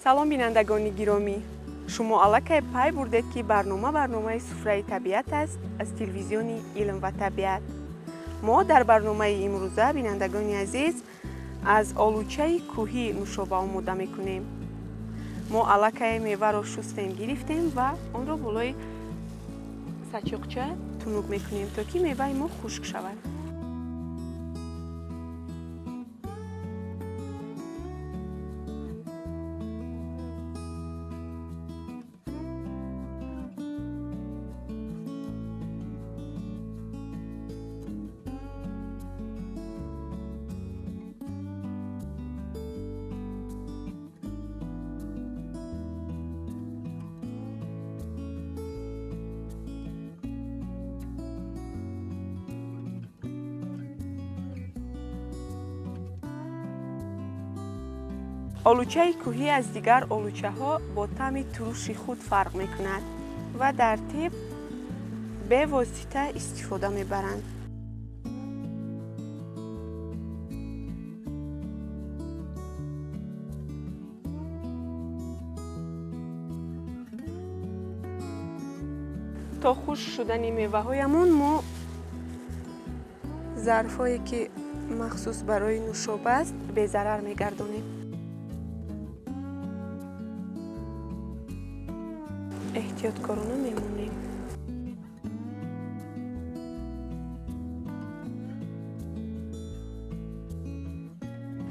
Салом, бинандагони гиромӣ. Шумо аллакай пай бурдед, ки барнома барномаи суфраи табиат аст аз телевизиони илм ва табиат. Мо дар барномаи имрӯза, бинандагони азиз, аз олучаи кӯҳӣ нӯшоба омода мекунем. Мо аллакай меваро шустем, гирифтем ва онро болои сачоқча тунук мекунем, то ки меваи мо хушк шавад. Олучаи кӯҳӣ аз дигар олучаҳо бо таъми туруши худ фарқ мекунад ва дар тиб бевосита истифода мебаранд. То хушк шудани меваҳоямон мо зарфҳое, ки махсус барои нӯшоба аст, безарар мегардонем. Эҳтиёткорона мемонем.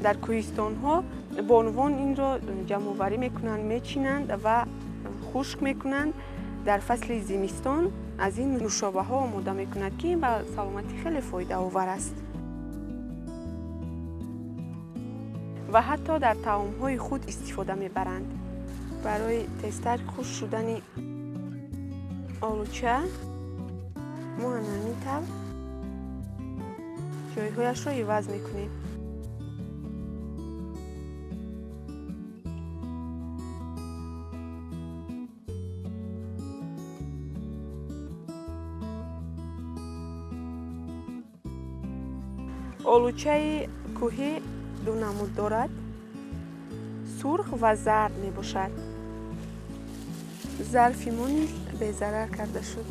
Дар кӯҳистонҳо бонувон инро ҷамъоварӣ мекунанд, мечинанд ва хушк мекунанд. Дар фасли зимистон аз ин нӯшобаҳо омода мекунанд, ки ин ба саломатӣ хеле фоидаовар аст ва ҳатто дар таомҳои худ истифода мебаранд. Барои тезтар хушк шудани олуча мо ана ҳамин тавр ҷойҳояшро иваз мекунем. Олучаи кӯҳӣ ду намуд дорад: сурх ва зард мебошад. Зарфи мо низ безарар карда шуд.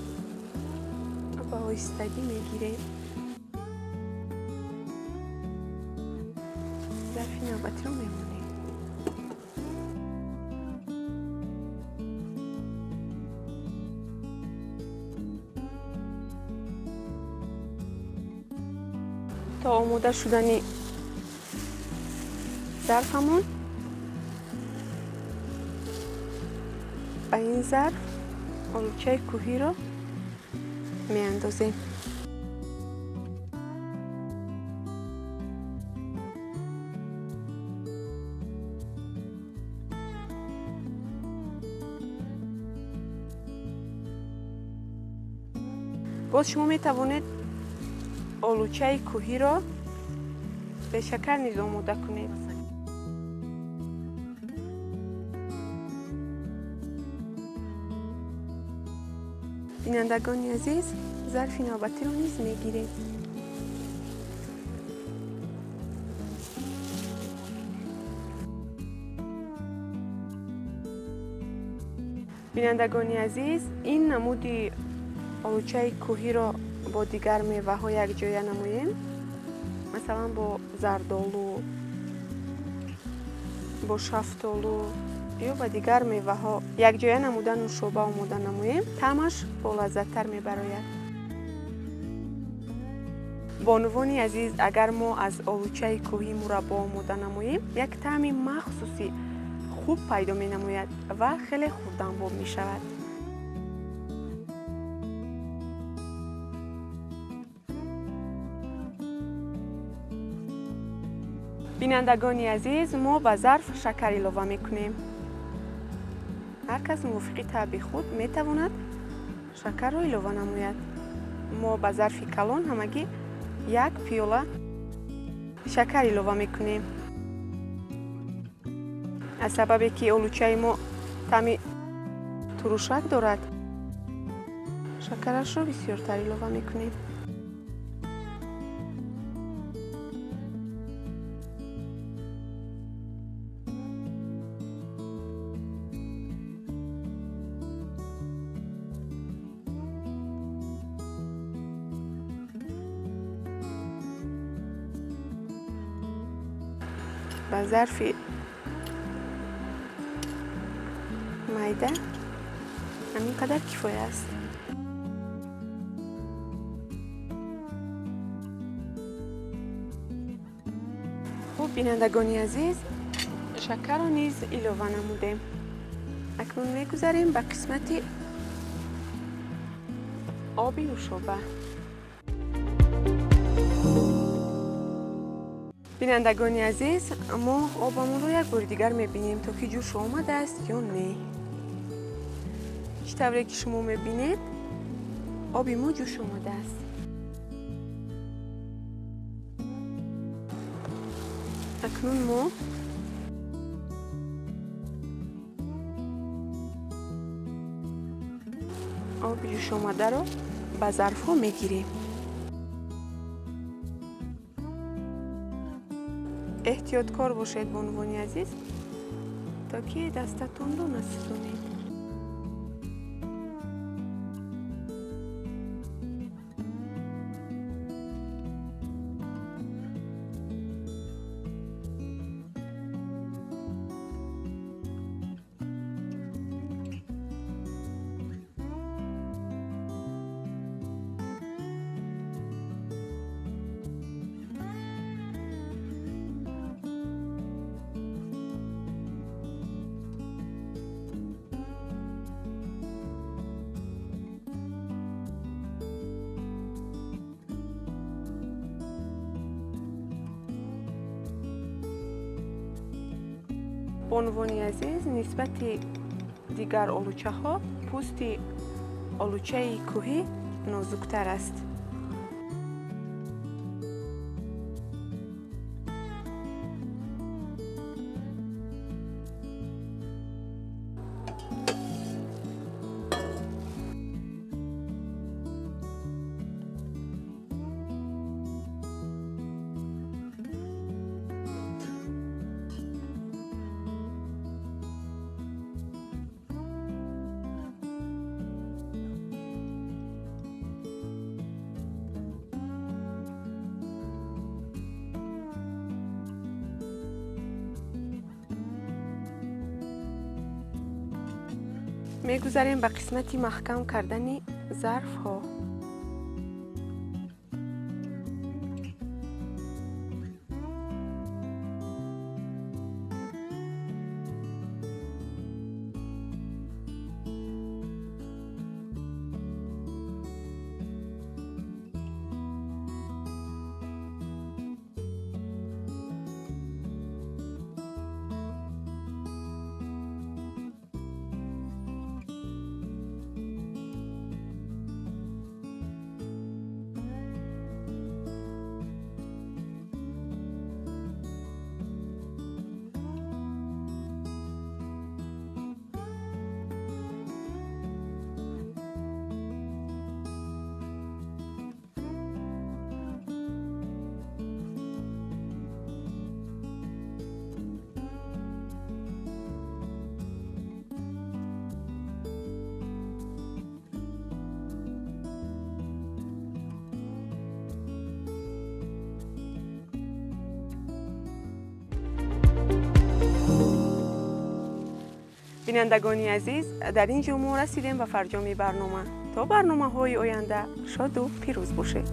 Ба оҳистагӣ мегирем. Зарфи навбатиро мемонем. То омода шудани зарфамон ба ин зарф олучаи кӯҳиро меандозем. Боз шумо метавонед олучаи кӯҳиро бешакар низ омода кунед. Бинандагони азиз, зарфи навбатиро низ мегирем. Бинандагони азиз, ин намуди олучаи кӯҳиро бо дигар меваҳо якҷоя намоем, масалан бо зардолу, бо шафтолу ё ба дигар меваҳо якҷоя намуда нӯшоба омода намоем, таъмаш болаззаттар мебарояд. Бонувони азиз, агар мо аз олучаи кӯҳӣ мураббо омода намоем, як таъми махсуси хуб пайдо менамояд ва хеле хурданбоб мешавад. Бинандагони азиз, мо ба зарф шакар илова мекунем. Ҳар кас мувофиқи таъби худ метавонад шакарро илова намояд. Мо ба зарфи калон ҳамагӣ як пиёла шакар илова мекунем. Аз сабабе ки олучаи мо таъми турушак дорад, шакарашро бисёртар илова мекунем. Ба зарфи майда ҳамин қадар кифоя аст. Хуб, бинандагони азиз, шакарро низ илова намудем. Акнун мегузарем ба қисмати оби нӯшоба. Бинандагони азиз, мо обамонро як бори дигар мебинем, то ки ҷӯш омадааст ё не. Чӣ тавре ки шумо мебинед, оби мо ҷӯш омадааст. Акнун мо оби ҷӯшомадаро ба зарфҳо мегирем. Эҳтиёткор бошед, бонувони азиз, то ки дастатонро насӯзонед. Бонувони азиз, нисбати дигар олучаҳо пӯсти олучаи кӯҳӣ нозуктар аст. Мегузарем ба қисмати маҳкам кардани зарфҳо. Бинандагони азиз, дар ин ҷо мо расидем ба фарҷоми барнома. То барномаҳои оянда шоду пирӯз бошед.